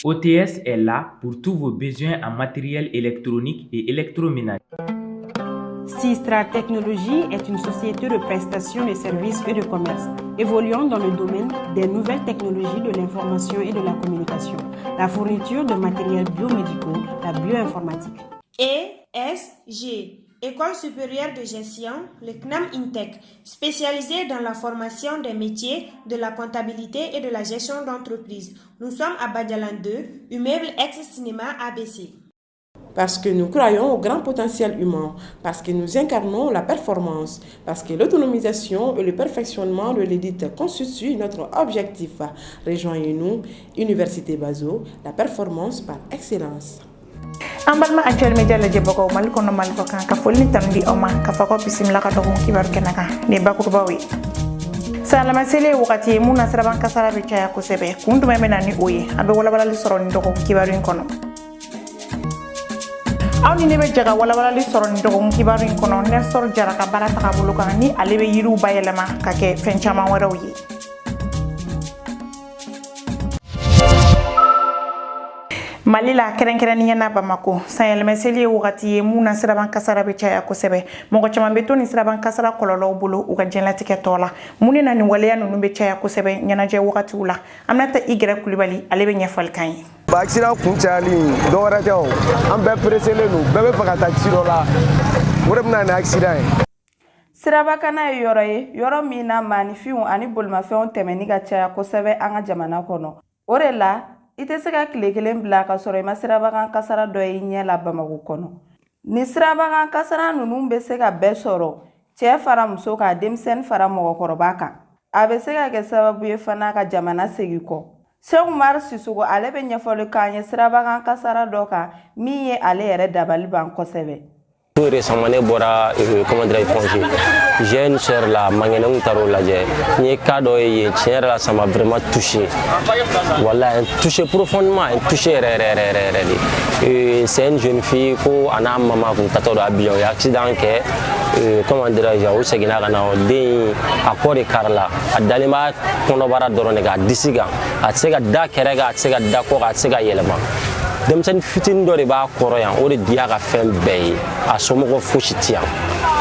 OTS est là pour tous vos besoins en matériel électronique et électroménager. Sistra Technologies est une société de prestation de services et de commerce évoluant dans le domaine des nouvelles technologies de l'information et de la communication, la fourniture de matériels biomédicaux, la bioinformatique. ESG, École supérieure de gestion, le CNAM INTEC, spécialisée dans la formation des métiers de la comptabilité et de la gestion d'entreprise. Nous sommes à Badialan 2, immeuble ex-cinéma ABC. Parce que nous croyons au grand potentiel humain, parce que nous incarnons la performance, parce que l'autonomisation et le perfectionnement de l'élite constituent notre objectif. Rejoignez-nous, Université Bazo, la performance par excellence. An balima Actuel Media lajɛbagaw Mali kɔnɔ, Mali kɔ kan, ka foli ni tanu di aw ma, ka fɔ ko bisimila ka dɔgɔkun kibaru kɛnɛ kan. Nin bakurubaw ye: sanyɛlɛma seli ye wagati ye mun na siraban kasara bɛ caya kosɛbɛ. Kun jumɛn bɛ na ni o ye? A bɛ walawalali sɔrɔ nin dɔgɔkun kibaru in kɔnɔ. Aw ni ne bɛ jɛ ka walawalali sɔrɔ nin dɔgɔkun kibaru in kɔnɔ Nestor Jara ka baara tagabolo kan, ni ale bɛ yiriw bayɛlɛma ka kɛ fɛn caman wɛrɛw ye. Mali la, kɛrɛnkɛrɛnnenya na Bamako, sanyɛlɛmɛseli ye wagati ye mun na siraban kasara bɛ caya kosɛbɛ. Mɔgɔ caman bɛ to ni siraban kasara kɔlɔlɔw bolo u ka diɲɛlatigɛ tɔ la. Mun de na nin waleya ninnu bɛ caya kosɛbɛ ɲɛnajɛ wagatiw la? An bɛna ta i gɛrɛ Kulibali, ale bɛ ɲɛfɔli kan ye. Ba, accident kun cayali, dɔwɛrɛ tɛ o, an bɛɛ pressélen don, bɛɛ bɛ fɛ ka taa ci dɔ la, o de bɛ na ni accident ye. Sirabakana ye yɔrɔ ye, yɔrɔ min na maaninfinw ani bolimafɛnw tɛmɛni ka caya kosɛbɛ an ka jamana kɔnɔ. O de la, i tɛ se ka tile kelen bila ka sɔrɔ i ma sirabakan kasara dɔ ye ɲɛ la Bamakɔ kɔnɔ. Nin sirabakan kasara ninnu bɛ se ka bɛɛ sɔrɔ, cɛ fara muso kan, denmisɛnnin fara mɔgɔkɔrɔba kan. A bɛ se ka kɛ sababu ye fana ka jamana segin kɔ. Seku Umaru Sisoko, ale bɛ ɲɛfɔli k'an ye sirabakan kasara dɔ kan min ye ale yɛrɛ dabali ban kosɛbɛ. Tout récemment, ne bɔra comment dirais congé. J'ai une sœur là, Manguené, taara o lajɛ. N ye cas dɔ ye yen, tiɲɛ yɛrɛ la, ça m'a vraiment touché. Voilà, un touché profondément, un touché yɛrɛ yɛrɛ yɛrɛ yɛrɛ de. C'est une jeune fille ko a n'a mama kun tatɔ don Abidjan, u ye accident kɛ. Comment dirais-je, u seginna ka na, o den a kɔ de karila, a dalen b'a kɔnɔbara dɔrɔn de kan, a disi kan, a tɛ se ka da kɛrɛ kan, a tɛ se ka da kɔ kan, a tɛ se ka yɛlɛma. Denmisɛnnin fitinin dɔ de b'a kɔrɔ yan, o de y'a ka fɛn bɛɛ ye, a somɔgɔ fosi ti yan,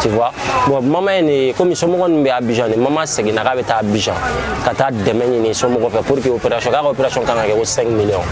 tu vois. Bon, mama ye nin ye, komi somɔgɔ ninnu bɛ Abidjan de, mama seginna k'a bɛ taa Abidjan ka taa dɛmɛ ɲini somɔgɔ fɛ pour que opération, k'a ka opération kan ka kɛ ko 5 millions.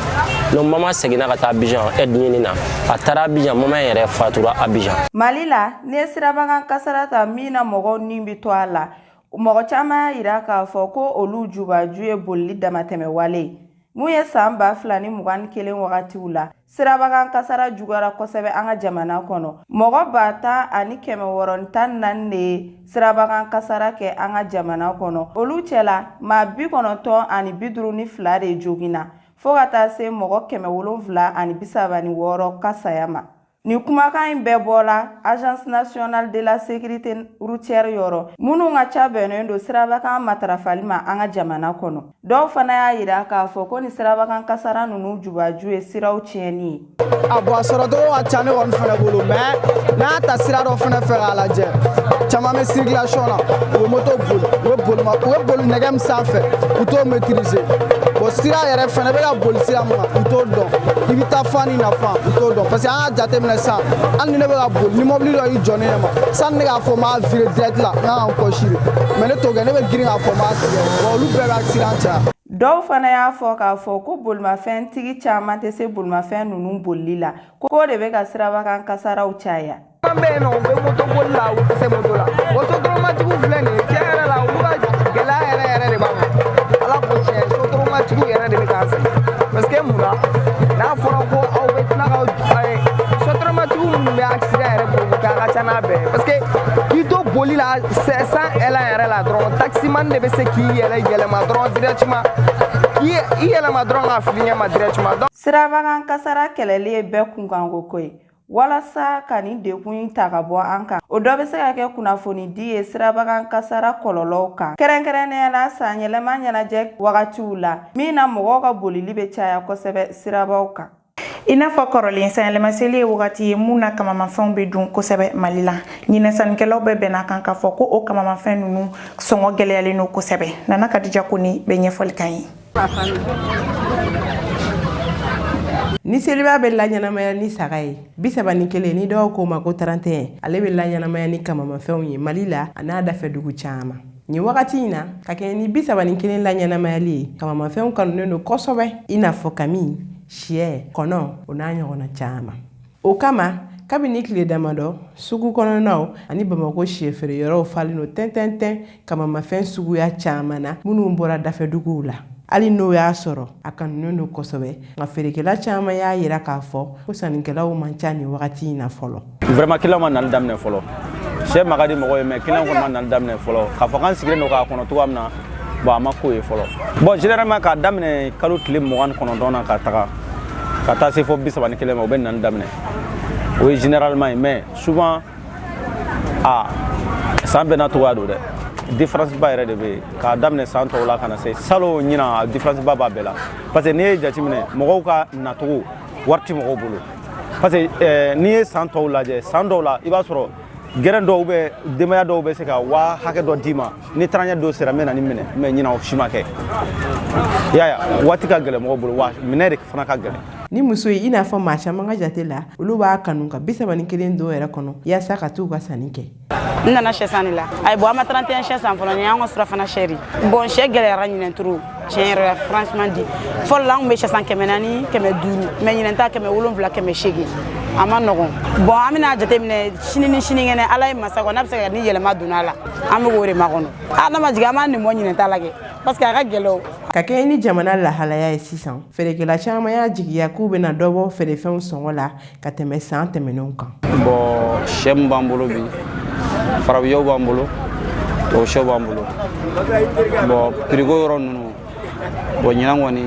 Donc mama seginna ka taa Abidjan aide ɲini na, a taara Abidjan, mama yɛrɛ fatura Abidjan. Mali la, n'i ye sirabakan kasara ta min na mɔgɔw ni bɛ to a la, mɔgɔ caman y'a yira k'a fɔ ko olu jubaju ye bolili damatɛmɛ wale ye. Mun ye san 2021 wagatiw la, sirabakan kasara juguyara kosɛbɛ an ka jamana kɔnɔ. Mɔgɔ 10,614 de ye sirabakan kasara kɛ an ka jamana kɔnɔ. Olu cɛla, maa 952 de joginna, fɔɔ ka taa se mɔgɔ 736 ka saya ma. Nin kumakan in bɛɛ bɔra Agence nationale de la sécurité routière yɔrɔ, minnu ka ca bɛnnen don sirabakan matarafali ma an ka jamana kɔnɔ. Dɔw fana y'a yira k'a fɔ ko nin sirabakan kasara ninnu jubaju ye siraw tiɲɛni ye. A bɔn, a sɔrɔ cogo ka ca ne kɔni fɛnɛ bolo, mais n'a ta sira dɔ fɛnɛ fɛ k'a lajɛ, caman bɛ circulation na, u bɛ moto boli, u bɛ bolima, u bɛ boli nɛgɛ min sanfɛ, u t'o maîtriser. Bon, sira yɛrɛ fɛnɛ bɛ ka boli sira min kan, u t'o dɔn. I bɛ taa fan ni nafa, u t'o dɔn, parce que an y'a jateminɛ sisan, hali ni ne bɛ ka boli, ni mobili dɔ y'i jɔ ne ɲɛ ma, sani ne k'a fɔ n b'a virer direct la, n kan ka n kɔsi de, mais ne t'o kɛ, ne bɛ girin k'a fɔ n b'a tigɛ. Bon, olu bɛɛ bɛ accident caya. Dɔw fana y'a fɔ k'a fɔ ko bolimafɛntigi caman tɛ se bolimafɛn ninnu bolili la, k'o de bɛ ka sirabakan kasaraw caya. Caman bɛ yen nɔ, u bɛ moto boli la, u tɛ se moto la. Bon, sotoromatigiw filɛ nin ye, tiɲɛ yɛrɛ la, olu ka gɛlɛya yɛrɛ yɛrɛ de b'an kan. Ala ko tiɲɛ, sotoromatigiw yɛrɛ de bɛ k'an sɛgɛn, parce que mun na n'a fɔra ko aw bɛ tila ka sotoromatigiw minnu bɛ accident yɛrɛ provoquer, a ka ca n'a bɛɛ ye, parce que k'i to boli la sans élan yɛrɛ la dɔrɔn, taximan de bɛ se k'i yɛlɛ yɛlɛma dɔrɔn directement, k'i i yɛlɛma dɔrɔn ka fili ɲɛ ma directement. Donc Sirabakan kasara kɛlɛli ye bɛɛ kunkanko ko ye. Walasa ka nin dekun in ta ka bɔ an kan, o dɔ bɛ se ka kɛ kunnafoni di ye sirabakan kasara kɔlɔlɔw kan, kɛrɛnkɛrɛnnenya la sanyɛlɛma ɲɛnajɛ wagatiw la, min na mɔgɔw ka bolili bɛ caya kosɛbɛ sirabaw kan. I n'a fɔ kɔrɔlen, sanyɛlɛmaseli ye wagati ye mun na kamamafɛnw bɛ dun kosɛbɛ Mali la. Ɲinɛ sannikɛlaw bɛɛ bɛnna kan k'a fɔ ko o kamamafɛn ninnu sɔngɔ gɛlɛyalen don kosɛbɛ. Nana Kadija Koni bɛ ɲɛfɔli kan ye. Ni seliba bɛ laɲɛnamaya ni saga ye, 31, ni dɔw k'o ma ko 31, ale bɛ laɲɛnamaya ni kamamafɛnw ye Mali la a n'a dafɛ dugu caman. Nin wagati in na, ka kɛɲɛ ni 31 laɲɛnamayali ye, kamamafɛnw kanunen don kosɛbɛ, i n'a fɔ kami, syɛ, kɔnɔ, o n'a ɲɔgɔnna caman. O kama, kabini tile damadɔ, sugu kɔnɔnaw ani Bamakɔ syɛ feereyɔrɔw falen don tɛntɛntɛn kamamafɛn suguya caman na minnu bɔra dafɛduguw la. Hali n'o y'a sɔrɔ a kanunen don kosɛbɛ, nka feerekɛla caman y'a yira k'a fɔ ko sannikɛlaw man ca nin wagati in na fɔlɔ. Vraiment, client ma nali daminɛ fɔlɔ. Sɛ ma ka di mɔgɔ ye, mais client kɔni ma nali daminɛ fɔlɔ. K'a fɔ k'an sigilen don k'a kɔnɔ cogoya min na, bon, a ma k'o ye fɔlɔ. Bon, généralement, k'a daminɛ kalo tile 29 na ka taga ka taa se fo 31 ma, u bɛ nali daminɛ. O ye généralement ye, mais souvent, a san bɛɛ n'a cogoya don dɛ. Différence ba yɛrɛ de bɛ yen k'a daminɛ san tɔw la ka na se salon ɲinan, a différence ba b'a bɛɛ la, parce que n'i ye jateminɛ, mɔgɔw ka nacogo, wari ti mɔgɔw bolo, parce que n'i ye san tɔw lajɛ, san dɔw la, i b'a sɔrɔ gɛrɛn dɔw bɛ, denbaya dɔw bɛ se ka waa hakɛ dɔ d'i ma ni 31 dɔ sera, n bɛ na ni minɛ. Mais ɲinan, o si ma kɛ. I y'a ye, waati ka gɛlɛn mɔgɔw bolo, wa minɛ de fana ka gɛlɛn. Ni muso ye, i n'a fɔ maa caman ka jate la, olu b'a kanu ka 31 don yɛrɛ kɔnɔ yaasa ka t'u ka sanni kɛ. N nana sɛ san de la. Ayi, bon, an ma 31 sɛ san fɔlɔ. Nin y'an ka surafana sɛ de. Bon, sɛ gɛlɛyara ɲinɛn trop, tiɲɛ yɛrɛ la, franchement dit. Fɔlɔ la, an tun bɛ sɛ san 400, 500, mais ɲinɛn ta 700, 800. A ma nɔgɔn. Bon, an bɛna jateminɛ sini ni sinikɛnɛ. Ala ye masa kɔ, n'a bɛ se ka ni yɛlɛma donna a la, an bɛ k'o de makɔnɔ. A n'a ma jigin, an b'a nin bɔ ɲinɛn ta la kɛ, parce que a ka gɛlɛn o. Ka kɛɲɛ ni jamana lahalaya ye sisan, feerekɛla caman y'a jigiya k'u bɛna dɔ bɔ feerefɛnw sɔngɔ la ka tɛmɛ san tɛmɛnenw kan. Bon, sɛ min b'an bolo bi, farafinyaw b'an bolo, tubabu sɛw b'an bolo. Bon, prix ko yɔrɔ ninnu, bon, ɲinan kɔni,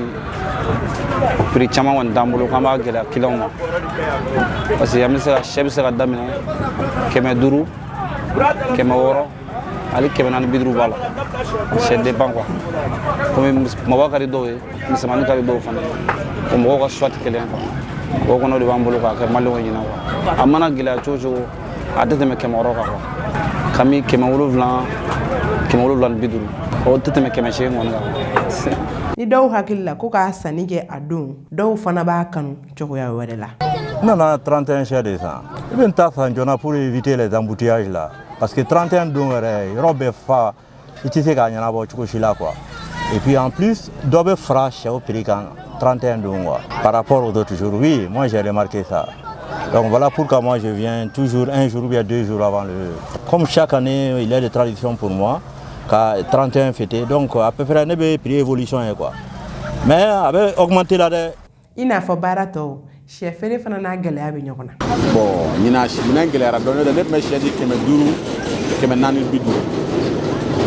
prix caman kɔni t'an bolo k'an b'a gɛlɛya clientw ma, parce que an bɛ se ka sɛ bɛ se ka daminɛ 500, 600, hali 450 b'a la. Ça dépend quoi. Komi kumaba ka di dɔw ye, misɛnmanin ka di dɔw fana ye, o mɔgɔw ka choix tɛ kelen ye quoi. O kɔnɔ de b'an bolo k'a kɛ maliyɛnw ɲɛna quoi. A mana gɛlɛya cogo cogo, a tɛ tɛmɛ 600 kan quoi. Kami 700, 750, o tɛ tɛmɛ 800 kɔni kan. Ni dɔw hakili la ko k'a sanni kɛ a don, dɔw fana b'a kanu cogoya wɛrɛ la. N nana 31 sɛ de san. I bɛ n ta san joona pour éviter les embouteillages là, parce que 31 don yɛrɛ, yɔrɔ bɛ fa, i tɛ se k'a ɲɛnabɔ cogo si la quoi. Et puis en plus, dɔ bɛ fara sɛw prix kan 31 don quoi, par rapport aux autres jours. Oui, moi j'ai remarqué ça. Donc voilà pourquoi moi je viens toujours un jour ou bien 2 jours avant le. Comme chaque année, il y a des traditions pour moi ka 31 fêter, donc à peu près ne bɛ prix évolution ye quoi, mais a bɛ augmenter la dɛ. I n'a fɔ baara tɔw, sɛ feere fana n'a gɛlɛya bɛ ɲɔgɔn na. Bon, ɲinan minɛn gɛlɛyara dɔɔnin dɛ. Ne tun bɛ sɛ di 500, 450,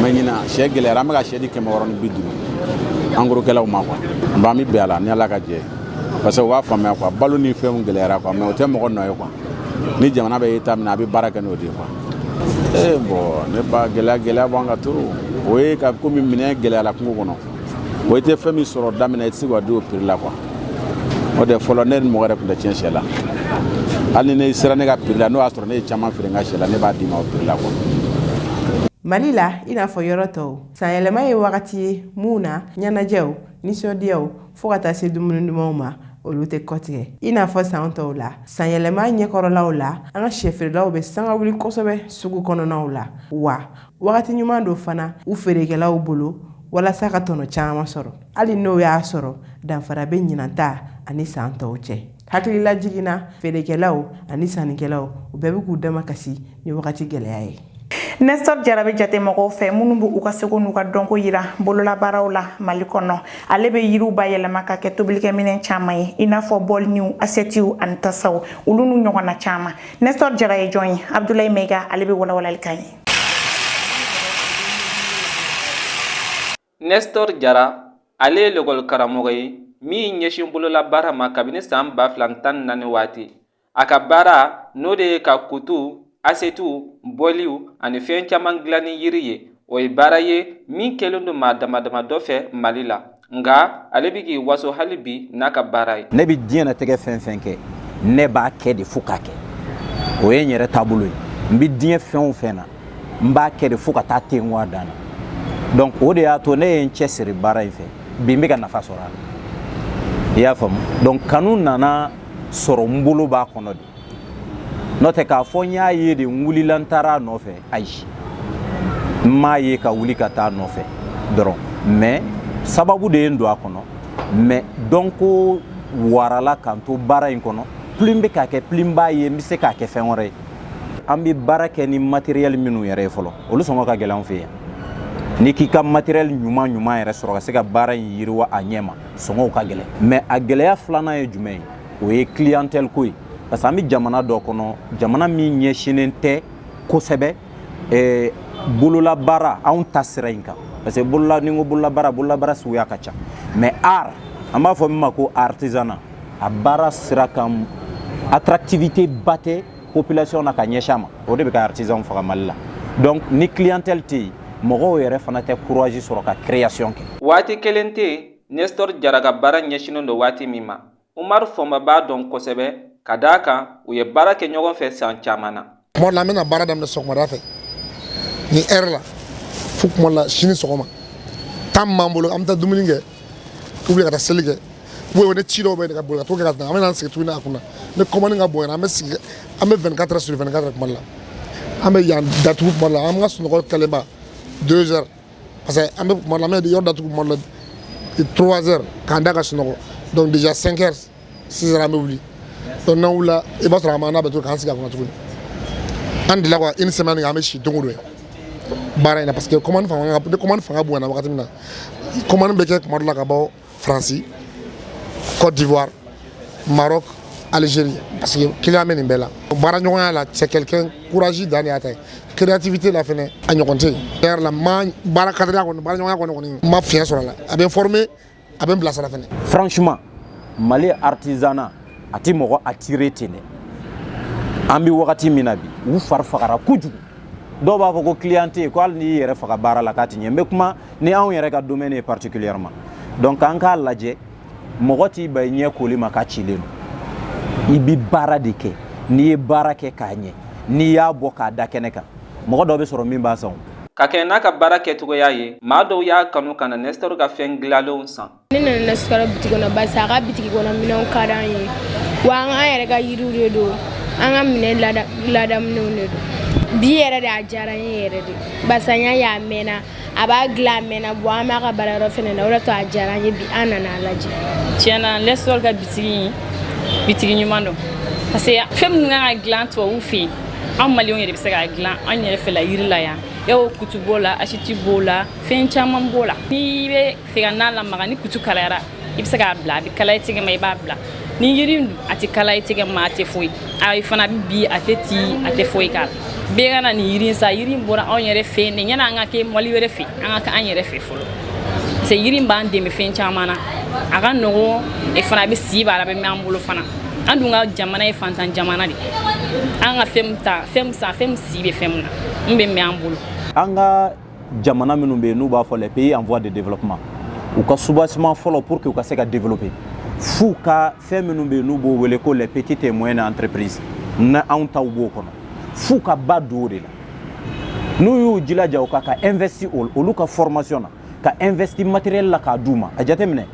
mais ɲinan sɛ gɛlɛyara, an bɛ ka sɛ di 650 en gros kɛlaw ma quoi. An b'an bɛ bɛn a la ni Ala ka jɛ, parce que u b'a faamuya quoi, balo ni fɛnw gɛlɛyara quoi, mais o tɛ mɔgɔ nɔ ye quoi. Ni jamana bɛ état min na, a bɛ baara kɛ n'o de ye quoi. Ee, bon, ne ba, gɛlɛya, gɛlɛya b'an ka trop. O ye ka komi minɛn gɛlɛyara kungo kɔnɔ, o i tɛ fɛn min sɔrɔ daminɛ, i tɛ se k'a di o prix la quoi. O de fɔlɔ, ne ni mɔgɔ yɛrɛ tun tɛ tiɲɛ sɛ la. Hali ni ne sera ne ka prix la, n'o y'a sɔrɔ ne ye caman feere n ka sɛ la, ne b'a d'i ma o prix la quoi. Mali la, i n'a fɔ yɔrɔ tɔw, sanyɛlɛma ye wagati ye mun na ɲɛnajɛw, nisɔndiyaw, fɔɔ ka taa se dumuni dumanw ma, olu tɛ kɔtigɛ. I n'a fɔ san tɔw la, sanyɛlɛma ɲɛkɔrɔlaw la, an ka sɛfeerelaw bɛ sanga wuli kosɛbɛ sugu kɔnɔnaw la, wa wagati ɲuman don fana u feerekɛlaw bolo walasa ka tɔnɔ caman sɔrɔ, hali n'o y'a sɔrɔ danfara bɛ ɲinan ta ani san tɔw cɛ. Hakilila jiginna, feerekɛlaw ani sannikɛlaw, u bɛɛ bɛ k'u dama kasi ni wagati gɛlɛya ye. Nestor Jara bɛ jate mɔgɔw fɛ minnu bɛ u ka seko n'u ka dɔnko yira bololabaaraw la Mali kɔnɔ. Ale bɛ yiriw bayɛlɛma ka kɛ tobilikɛminɛn caman ye, i n'a fɔ bɔliniw, asɛtiw ani tasaw, olu n'u ɲɔgɔnna caman. Nestor Jara ye jɔn ye? Abdoulaye Mega, ale bɛ walawalali kan ye. Nestor Jara, ale ye lekɔli karamɔgɔ ye min ɲɛsin bololabaara ma kabini san 2014 waati. A ka baara n'o de ye ka kutu, asetiw, bɔliw ani fɛn caman dilan ni yiri ye. O ye baara ye min kɛlen don maa dama dama dɔ fɛ Mali la, nka ale bɛ k'i waso hali bi n'a ka baara ye. Ne bɛ diɲɛnatigɛ fɛn fɛn kɛ, ne b'a kɛ de fo k'a kɛ. O ye n yɛrɛ taabolo ye. N bɛ diɲɛ fɛn o fɛn na, n b'a kɛ de fo ka taa ten a dan na. Donc o de y'a to ne ye n cɛsiri baara in fɛ. Bi n bɛ ka nafa sɔrɔ a la. I y'a faamu? Donc kanu nana sɔrɔ, n bolo b'a kɔnɔ de. N'o tɛ k'a fɔ n y'a ye de, n wulila n taara a nɔfɛ, ayi, n m'a ye ka wuli ka taa a nɔfɛ dɔrɔn. Mais sababu de ye n don a kɔnɔ. Mais dɔnko warala k'an to baara in kɔnɔ. Plus n bɛ k'a kɛ, plus n b'a ye n bɛ se k'a kɛ fɛn wɛrɛ ye. An bɛ baara kɛ ni matériel minnu yɛrɛ ye fɔlɔ, olu sɔngɔ ka gɛlɛn an fɛ yan. N'i k'i ka matériel ɲuman ɲuman yɛrɛ sɔrɔ ka se ka baara in yiriwa a ɲɛ ma, sɔngɔw ka gɛlɛn. Mais a gɛlɛya filanan ye jumɛn ye? O ye clientèle ko ye, parce que an bɛ jamana dɔ kɔnɔ, jamana min ɲɛsinnen tɛ kosɛbɛ bololabaara anw ta sira in kan. Parce que bolola, ni n ko bololabaara, bololabaara suguya ka ca. Mais art, an b'a fɔ min ma ko artisanat, a baara sira kan, attractivité ba tɛ population na ka ɲɛsin a ma. O de bɛ ka artisan faga Mali la. Donc ni clientèle tɛ yen, mɔgɔw yɛrɛ fana tɛ courage sɔrɔ ka création kɛ. Waati kelen tɛ yen Nestor Jara ka baara ɲɛsinnen don waati min ma. Umaru Fɔnba b'a dɔn kosɛbɛ, ka d'a kan u ye baara kɛ ɲɔgɔn fɛ san caman na. Tuma dɔ la, an bɛna baara daminɛ sɔgɔmada fɛ ni heure la fo kuma la sini sɔgɔma. Temps min b'an bolo, an bɛ taa dumuni kɛ ou bien ka taa seli kɛ ou bien ni ci dɔw bɛ yen ka boli ka t'o kɛ ka na, an bɛ n'an sigi tuguni a kunna. Ni commande ka bon yɛrɛ, an bɛ sigi, an bɛ 24 heures sur 24. Kuma dɔ la, an bɛ yan datugu. Kuma dɔ la, an ka sunɔgɔ kɛlenba 2 heures, parce que an bɛ kuma dɔ la, an bɛ yɔrɔ datugu kuma dɔ la 3 heures k'an da ka sunɔgɔ. Donc déjà 5 heures, 6 heures, an bɛ wuli. Donc n'an wulila, i b'a sɔrɔ an b'an labɛn tuguni k'an sigi a kunna tuguni. An delila ka une semaine kɛ, an bɛ si don o don baara in na, parce que commande fanga, ni commande fanga bonyana wagati min na, commande bɛ kɛ kuma dɔ la ka bɔ Faransi, Côte d'Ivoire, Maroc, Algérie, parce que client bɛ nin bɛɛ la. Baara ɲɔgɔnya la, c'est quelqu'un courage dan de y'a ta ye. Créativité la fɛnɛ, a ɲɔgɔn tɛ yen. Yɛrɛ la, ma baara kadiriya kɔni, baara ɲɔgɔnya kɔni, n ma fiɲɛ sɔrɔ a la. A bɛ n former, a bɛ n bilasira fɛnɛ. Franchement, Mali artisanat a ti mɔgɔ attiré ten dɛ. An bɛ wagati min na bi, u fari fagara kojugu. Dɔw b'a fɔ ko client tɛ yen, ko hali n'i y'i yɛrɛ faga baara la, k'a ti ɲɛ. N bɛ kuma ni anw yɛrɛ ka domaine ye particulièrement. Donc an k'a lajɛ, mɔgɔ t'i ban i ɲɛ koli ma k'a cilen don. I bi baara de kɛ. N'i ye baara kɛ k'a ɲɛ, n'i y'a bɔ k'a da kɛnɛ kan, mɔgɔ dɔ bɛ sɔrɔ min b'a san o. Ka kɛ n'a ka baara kɛcogoya ye, maa dɔw y'a kanu ka na Nestor ka fɛn dilanlenw san. Ne nana Nestor bitigi kɔnɔ barisa a ka bitigi kɔnɔ minɛnw ka d'an ye, wa an yɛrɛ ka yiriw de don, an ka minɛn ladamunenw de don. Bi yɛrɛ de, a diyara n ye yɛrɛ de, barisa n y'a ye a mɛnna, a b'a dilan a mɛnna. Bon, an b'a ka baarayɔrɔ fɛnɛ na, o de to a diyara an ye bi, an nana a lajɛ. Tiɲɛna, Nestor ka bitigi, bitigi ɲuman don, parce que fɛn minnu kan ka dilan tubabuw fɛ yen, anw maliyɛnw yɛrɛ bɛ se k'a dilan an yɛrɛ fɛ la yiri la yan. Yawo kutu b'o la, assiette b'o la, fɛn caman b'o la. N'i bɛ fɛ ka n'a lamaga, ni kutu kalayara, i bɛ se k'a bila, a bɛ kalaya i tɛgɛ ma, i b'a bila. Ni yiri dun, a tɛ kalaya i tɛgɛ ma, a tɛ foyi, a fana bɛ bi, a tɛ ci, a tɛ foyi k'a la. Bɛɛ ka na nin yiri in san. Yiri in bɔra anw yɛrɛ fɛ yen de. Yanni an ka kɛ Mali wɛrɛ fɛ, an ka kɛ an yɛrɛ fɛ fɔlɔ, parce que yiri in b'an dɛmɛ fɛn caman na. A ka nɔgɔn e fana, a bɛ si b'a la, a bɛ mɛn an bolo fana. An dun ka jamana ye fantan jamana de, an ka fɛn ta, fɛn min san, fɛn min si bɛ fɛn min na, n bɛ mɛn an bolo. An ka jamana minnu bɛ yen n'u b'a fɔ les pays en voie de développement, u ka soubassement fɔlɔ pour que u ka se ka développer, f'u ka fɛn minnu bɛ yen n'u b'o wele ko les petites et moyennes entreprises, na anw taw b'o kɔnɔ, f'u ka ba don o de la. N'u y'u jilaja u ka investi olu ka formation na, ka investi matériel la k'a d'u ma. A jateminɛ,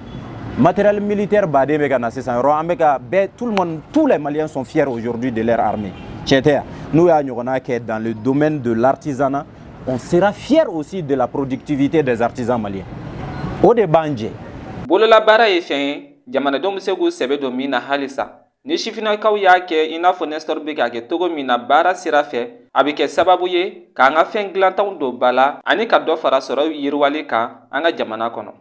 matériel militaire baden bɛ ka na sisan yɔrɔ, an bɛ ka bɛɛ, tout le monde, tous les Maliens sont fiers aujourd'hui de leur armée. Tiɲɛ tɛ yan? N'u y'a ɲɔgɔnna kɛ dans le domaine de l'artisanat, on sera fier aussi de la productivité des artisans maliens. O de b'an jɛ. Bololabaara ye fɛn ye jamanadenw bɛ se k'u sɛbɛ don min na halisa. Ni sifinnakaw y'a kɛ i n'a fɔ Nestor bɛ k'a kɛ cogo min na baara sira fɛ, a bɛ kɛ sababu ye k'an ka fɛn dilantaw don ba la ani ka dɔ fara sɔrɔ yiriwali kan an ka jamana kɔnɔ.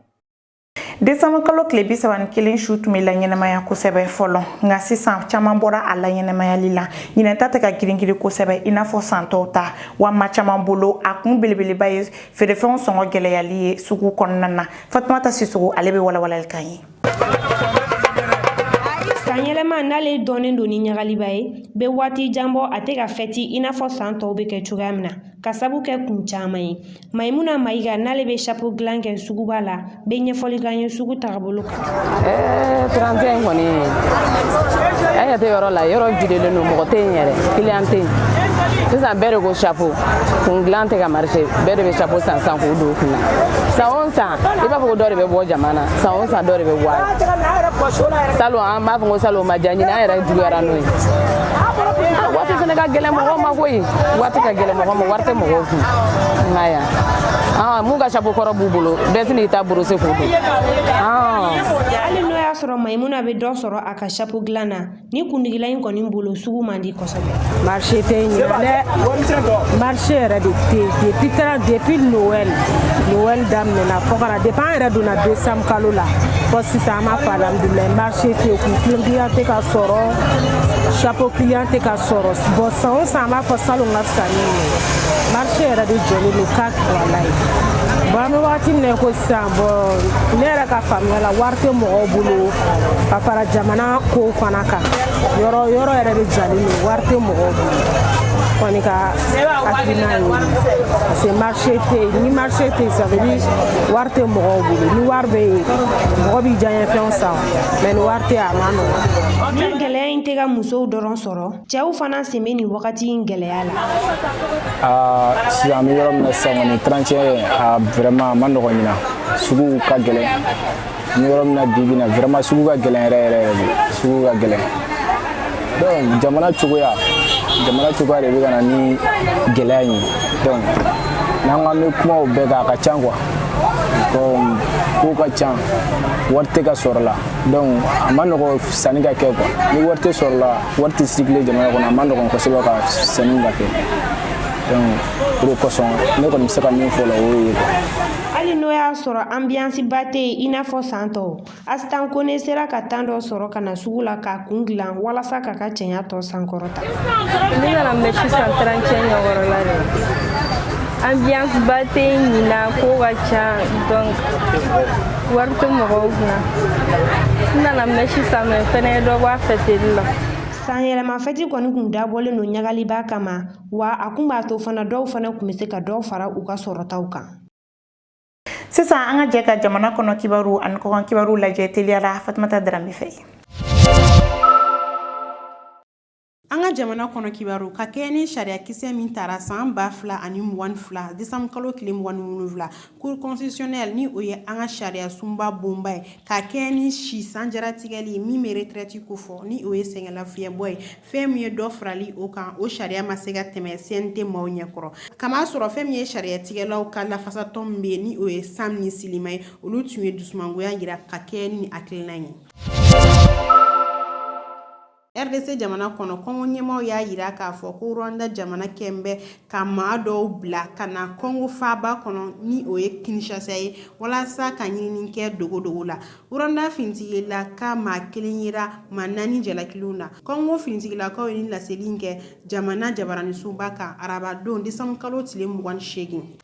Desanburu kalo tile 31 su tun bɛ laɲɛnamaya kosɛbɛ fɔlɔ, nka sisan caman bɔra a laɲɛnamayali la. Ɲinɛ ta tɛ ka girin-girin kosɛbɛ i n'a fɔ san tɔw ta. Wa maa caman bolo, a kun belebeleba ye feerefɛnw sɔngɔ gɛlɛyali ye sugu kɔnɔna na. Fatumata Sisogo, ale bɛ walawalali kan ye. Sanyɛlɛma n'ale dɔnnen don ni ɲagaliba ye, bɛ waati jan bɔ a tɛ ka fɛti i n'a fɔ san tɔw bɛ kɛ cogoya min na, ka sabu kɛ kun caman ye. Mayimuna Mayiga n'ale bɛ chapeau dilan kɛ suguba la, bɛ ɲɛfɔli k'an ye sugu tagabolo kan. 31 kɔni, an ɲɛ tɛ yɔrɔ la, yɔrɔ videlen don, mɔgɔ tɛ yen yɛrɛ, client tɛ yen. Sisan bɛɛ de ko chapeau, kun dilan tɛ ka marcher, bɛɛ de bɛ chapeau san sisan k'o don u kun na. San o san i b'a fɔ ko dɔ de bɛ bɔ jama na, san o san dɔ de bɛ bɔ a la. Salon an b'a fɔ ko salon ma diya, ɲinan an yɛrɛ juguyara n'o ye. Waati fana ka gɛlɛn mɔgɔw ma koyi, waati ka gɛlɛn mɔgɔ ma, wari tɛ mɔgɔw kun. N ka yan mun ka chapeau kɔrɔ b'u bolo, bɛɛ tɛn'i ta brosser k'o don. Hali n'o y'a sɔrɔ Mayimuna bɛ dɔ sɔrɔ a ka chapeau dilan na, ni kundigila in kɔni bolo, sugu man di kosɛbɛ. Marché tɛ ɲinan dɛ, marché yɛrɛ de tɛ yen depuis Noël daminɛna fo ka na, depuis an yɛrɛ donna décembre kalo la fɔ sisan, an b'a fɔ alhamdulilayi, marché tɛ yen. Kun client tɛ ka sɔrɔ, chapeau client tɛ ka sɔrɔ. Bon, san o san an b'a fɔ salon ka fisa ni nin ye. Marché yɛrɛ de jɔlen don kak, walayi. Bon, an bɛ wagati min na i ko sisan, bon, ne yɛrɛ ka faamuya la, wari tɛ mɔgɔw bolo ka fara jamana kow fana kan. Yɔrɔ yɔrɔ yɛrɛ de jalen don, wari tɛ mɔgɔw bolo kɔni ka hakilina ye, parce que marché tɛ yen. Ni marché tɛ yen, ça veut dire wari tɛ mɔgɔw bolo. Ni wari bɛ yen, mɔgɔ b'i diyaɲɛfɛnw san, mais ni wari tɛ yen, a ma nɔgɔn. Ni gɛlɛya in tɛ ka musow dɔrɔn sɔrɔ, cɛw fana sen bɛ nin wagati in gɛlɛya la. Aa, sisan an bɛ yɔrɔ min na sisan kɔni, 31, a vraiment a ma nɔgɔn ɲinan, sugu ka gɛlɛn. An bɛ yɔrɔ min na bi bi in na, vraiment sugu ka gɛlɛn yɛrɛ yɛrɛ yɛrɛ de, sugu ka gɛlɛn. Donc jamana cogoya de bɛ ka na ni gɛlɛya in ye. Donc n'an ko an bɛ kuma o bɛɛ kan, a ka ca quoi. Donc kow ka ca, wari tɛ ka sɔrɔ la, donc a ma nɔgɔ sanni ka kɛ quoi. Ni wari tɛ sɔrɔ la, wari tɛ circuler jamana kɔnɔ, a ma nɔgɔn kosɛbɛ ka sanni ka kɛ. Donc o de kosɔn ne kɔni bɛ se ka min fɔ o la, o y'o ye quoi. Hali n'o y'a sɔrɔ ambiance ba tɛ yen i n'a fɔ san tɔw, Asitan Kone sera ka temps dɔ sɔrɔ ka na sugu la k'a kun dilan walasa k'a ka cɛɲa tɔ sankɔrɔta. Ne nana mèche san 31 ɲɛkɔrɔla de. Ambiance ba tɛ yen ɲinan, ko ka ca, donc wari tɛ mɔgɔw kunna. N nana mèche san, mais fɛnɛ ye dɔ bɔ a fɛteli la. San yɛlɛma fɛti kɔni kun dabɔlen don ɲagaliba kama wa, a kun b'a to fana dɔw fana kun bɛ se ka dɔw fara u ka sɔrɔtaw kan. Sisan an ka jɛ ka jamana kɔnɔ kibaru ani kɔkan kibaru lajɛ teliya la Fatumata Darame fɛ. An ka jamana kɔnɔ kibaru, ka kɛɲɛ ni sariyakisɛ min tara san 2022 décembre kalo tile 27, Cour constitutionnelle, ni o ye an ka sariya sunba bonba ye, ka kɛɲɛ ni si sanjaratigɛli min bɛ retraite kofɔ, ni o ye sɛgɛnlafiɲɛbɔ ye, fɛn min ye dɔ farali o kan, o sariya ma se ka tɛmɛ CNT maaw ɲɛkɔrɔ. Kama sɔrɔ fɛn min ye sariyatigɛlaw ka lafasatɔn min bɛ yen, ni o ye SAM ni SYLIMA ye, olu tun ye dusumangoya jira ka kɛɲɛ ni hakilina ye. RDC jamana kɔnɔ, Kɔngo ɲɛmaw y'a yira k'a fɔ ko Rwanda jamana kɛn bɛ ka maa dɔw bila ka na Kɔngo faaba kɔnɔ, ni o ye Kinshasa ye, walasa ka ɲinini kɛ dogo-dogo la. Rwanda finitigila ka maa kelen yera maa naani jalakilenw na. Kɔngo finitigilakaw ye ni laseli in kɛ jamana jabaraninsoba kan arabadon décembre kalo tile 28.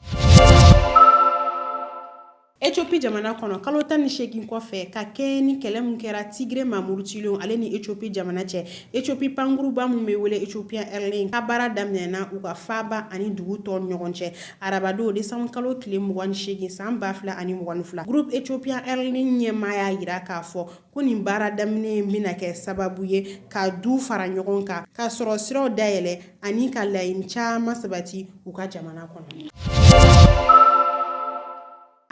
Ethiopie jamana kɔnɔ, kalo 18 kɔfɛ ka kɛɲɛ ni kɛlɛ min kɛra Tigre maa murutilenw ale ni Ethiopie jamana cɛ, Ethiopie pankuruba min bɛ wele Ethiopian Airlines ka baara daminɛna u ka faaba ani dugu tɔw ni ɲɔgɔn cɛ arabadon décembre kalo tile 28 san 2022. Groupe Ethiopian Airlines ɲɛmaa y'a jira k'a fɔ ko nin baara daminɛ in bɛna kɛ sababu ye ka du fara ɲɔgɔn kan, ka sɔrɔ siraw dayɛlɛ ani ka laɲini caman sabati u ka jamana kɔnɔ.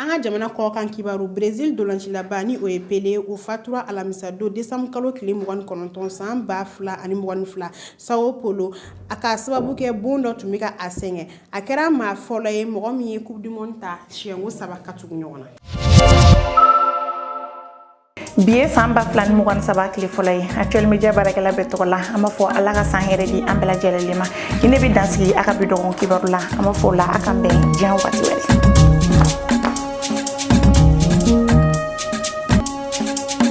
An ka jamana kɔkan kibaru, Brésil dolancilaba, ni o ye Pele, o fatura alamisa don décembre kalo tile 29 san 2022 Sao Paulo, a ka sababu kɛ bon dɔ tun bɛ ka a sɛgɛn. A kɛra maa fɔlɔ ye, mɔgɔ min ye Coupe du monde ta siɲɛko saba ka tugu ɲɔgɔn na. Bi ye san 2023 tile fɔlɔ ye. Actuel Media baarakɛla bɛɛ tɔgɔ la, an b'a fɔ Ala ka san hɛrɛ di an bɛɛ lajɛlen ma. Ni ne bɛ dansigi a ka bi dɔgɔkun kibaru la, an b'a fɔ o la a k'an bɛn diɲɛ wagati wɛrɛ.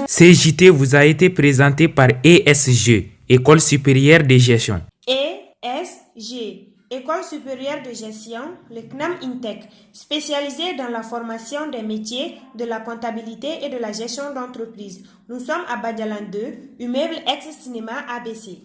Ce JT vous a été présenté par ESG, École supérieure de gestion. ESG, École supérieure de gestion, le CNAM INTEC, spécialisée dans la formation des métiers de la comptabilité et de la gestion d'entreprise. Nous sommes à Badialan 2, immeuble ex-cinéma ABC.